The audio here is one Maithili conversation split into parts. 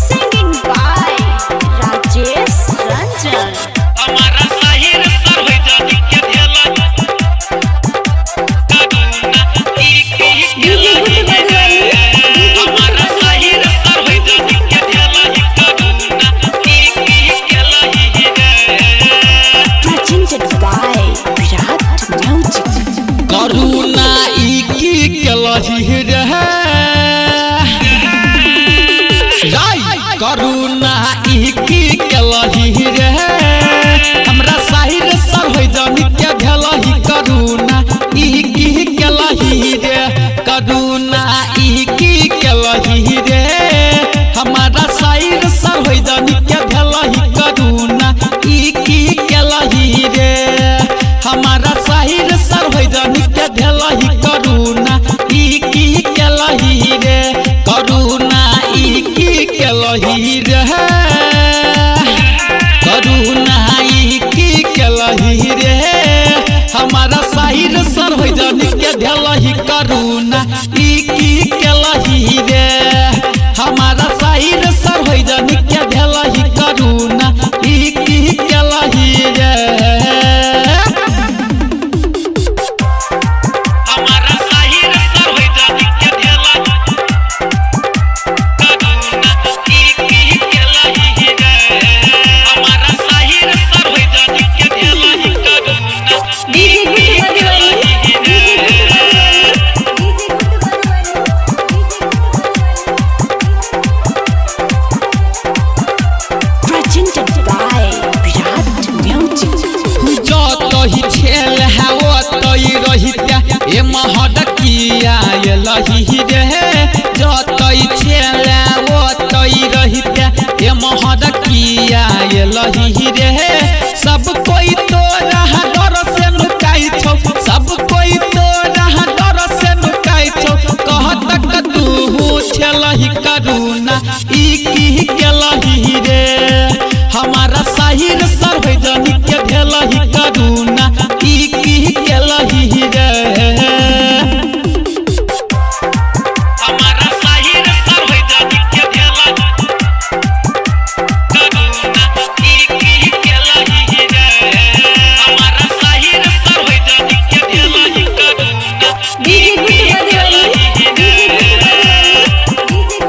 Singing by Rajesh Ranjan. हमारा साहिर सर होई जानी के भेला करुणा ई की DJ Guddu Madhubani. हमारा साहिर सर होई जानी के भेला करुणा ई की केलही रे। Presented by Virat Music. करुणा ई की केलही रे राय, करुणा ई की केलही रे, हमरा साहिर सर होई जानी के भेलही करुणा ई की केलही रे, करुणा ई की केलही रे, हमारा साहिर सर होई जानी के भेलही करुणा ई की केलही रे, हमारा साहिर सर होई जानी के भेलही करुणा ई की केलही रे, करुणा ई की केलही रे, करुणा ई की केलही रे, हमारा साहिर सर होई जानी के भेलही करुणा ई की केलही रे, हमारा साहिर सर होई जानी के भेलही करुणा ई की केलही रे। हमारा साहिर सर होई जानी के भेला करुणा ई की केलही रे, हमारा साहिर सर होई जानी के भेलही करुणा DJ Guddu Madhubani. DJ Guddu Madhubani. Presented by Virat Music. जतही छेल है ओतही रहिते ए महडकिया एलही रे, जतही छेल है ओतही रहिते ए महडकिया एलही रे, सब कोई तोरा डर से नुकाई छौ, सब कोई तोरा डर से नुकाई छौ, कहतक तू छेलही करुणा ई की केलही रे, हमारा साहिर सर होई जानी के भेलही करुणा ई की केलही रे। हमारा साहिर सर होई जानी के भेला करुणा ई की केलही रे, हमारा साहिर सर होई जानी के भेलही करुणा DJ Guddu Madhubani. DJ Guddu Madhubani.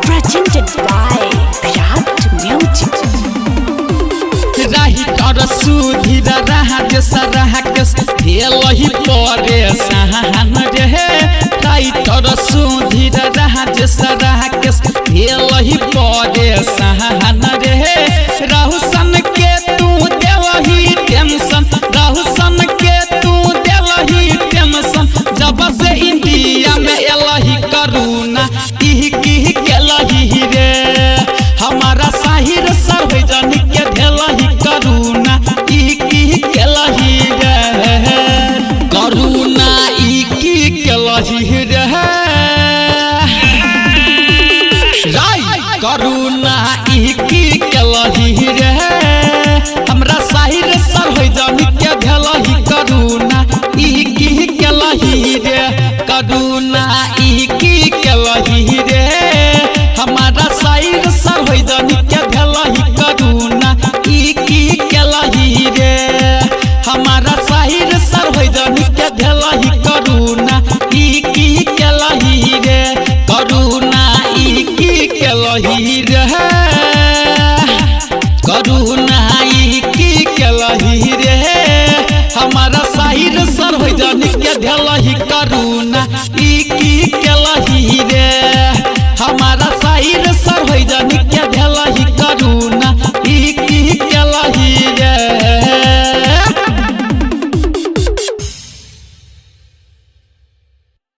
Presented by Virat Music. राही तर सुधीर राज सराकेश भेलही परेशान रे, राही तर सुधीर राज सराकेश भेलही परेशान रे, राहुसन के तू देलही टेंशन, राहुसन के तू देलही टेंशन, जब से इंडिया में एलही करुणा ई की केलही रे, हमारा साहिर सर होई जानी के भेलही करुणा ई की केलही रे, करुणा ई की केलही रे राय, करुणा ई की केलही रे, हमरा साहिर सर होई जानी के भेलही करुणा ई की केलही रे, करुणा ई की केलही रे, हमारा साहिर सर होई जानी के भेलही करुणा ई की केलही रे, हमारा साहिर सर होई जानी के भेलही करुणा ई की केलही रे, करुणा ई की केलही रे, करुणा ई की केलही रे, हमारा साहिर सर होई जानी के भेलही करुणा।